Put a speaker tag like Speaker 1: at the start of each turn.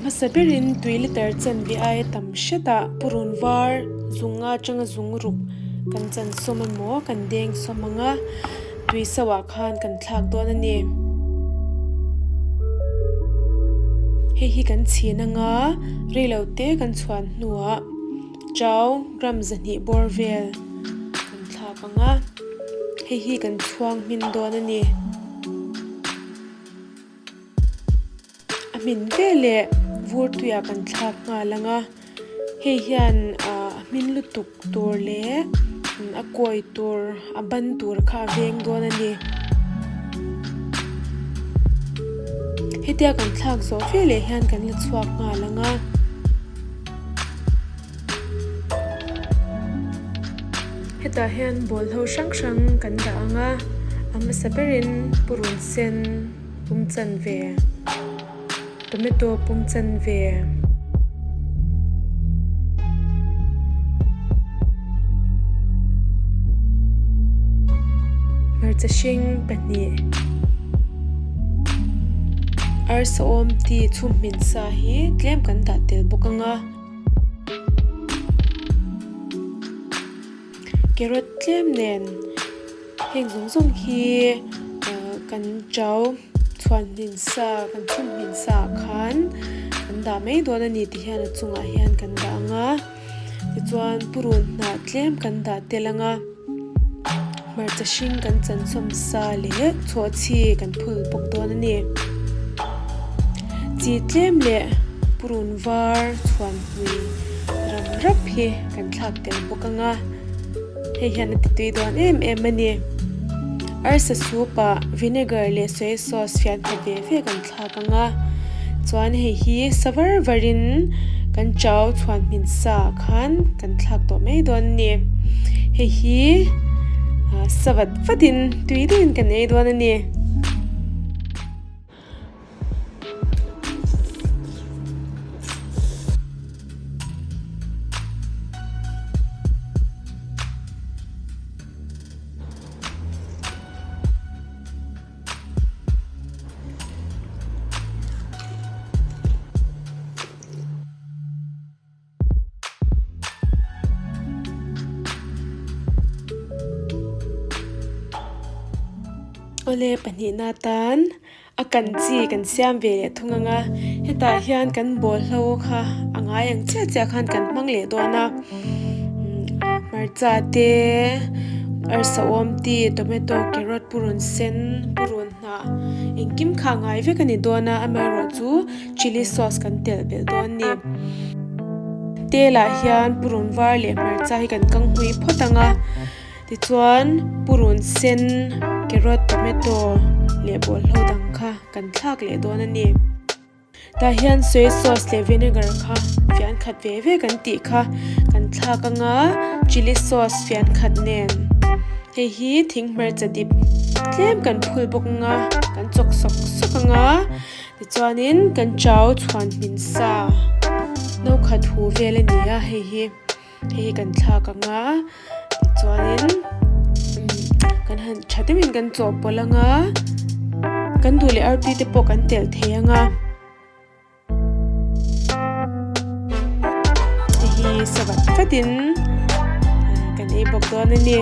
Speaker 1: hmasa berin tui liter chanve aia tam hretah purun var zung nga atanga zung ruk kan chan sawm emaw kan deng sawm ang a, tui sauh ah khan kan thlak dawn a ni. Hei hi kan chhin anga reilo te kan chhuan hnuah chau gram 200 bawr vel kan thlak ang a, hei hi kan chhuang hmin dawn a ni. A hmin veleh vur tuiah kan thlak nghal ang a, hei hian ah a hmin lutuk tur leh a kawi tur a ban tur kha a veng dawn a ni. Hetia kan thlak zawh veleh hian kan la chhuak nghal ang a. Hetah hian bawlhlo hrang hrang kan dah ang a, a hmasa berin purun sen. Pum chanve, Tomato pum chanve. Hmarcha hring pahnih. Arsa awm ti chhum hmin sa hi tlem kan dah tel bawk ang a. Carrot tlem nen heng zawng zawng hi kan chau chhuan hmin sa kan chhum hmin sa ah khan kan dah mai dawn a ni ti hian a chungah hian kan dah ang a tichuan purun hnah tlem kan dah tel ang a hmarcha hring kan chan sawm sa leh chhawhchhi kan phul bawk dawn a ni chi tlem leh purun var chhuan hmui ram rap hi. Kan thlak tel bawk ang a, hei hian a ti tui dawn em em a ni. Arsa soup ah vinegar leh soy sauce fian khat ve ve kan thlak ang a, chuan hei hi sa var var in kan chau chhuan hmin sa ah khan kan thlak tawh mai dawn a ni. Hei hi sa vat vat in tui deuhin kan ei dawn a ni. Awle pahnihna atan a kan chi kan siam ve leh thung ang a hetah hian kan bawlhlo kha a ngai ang chiah chiah khan kan hmang leh dawn a hmarcha te arsa awm te tomato carrot purun sen purun hnah engkim kha a ngai vek a ni dawn a amaherawhchu. Chilli sauce kan telh belh dawn a ni. Tel ah hian purun var leh hmarcha hi kan kang hmui phawt ang a tichuan purun sen carrot tomato leh bawlhlo dang kha kan thlak leh dawn a ni. Tah hian soy sauce leh vinegar kha fian khat ve ve kan tih kha kan thlak ang a chilli sauce fian khat nen hei hi thing hmarcha dip tlem kan phul bawk ang a kan chawk sawk sawk ang a. Tichuanin kan chau chhuan hmin sa no khat hu vel a ni a hei hi hei hi kan thlak ang a tichuanin kan han tha deuhin kan chawhpawlh ang a kan duh leh artui te pawh kan telh thei ang a hei hi sa vat vatin kan ei bawk dawn a ni.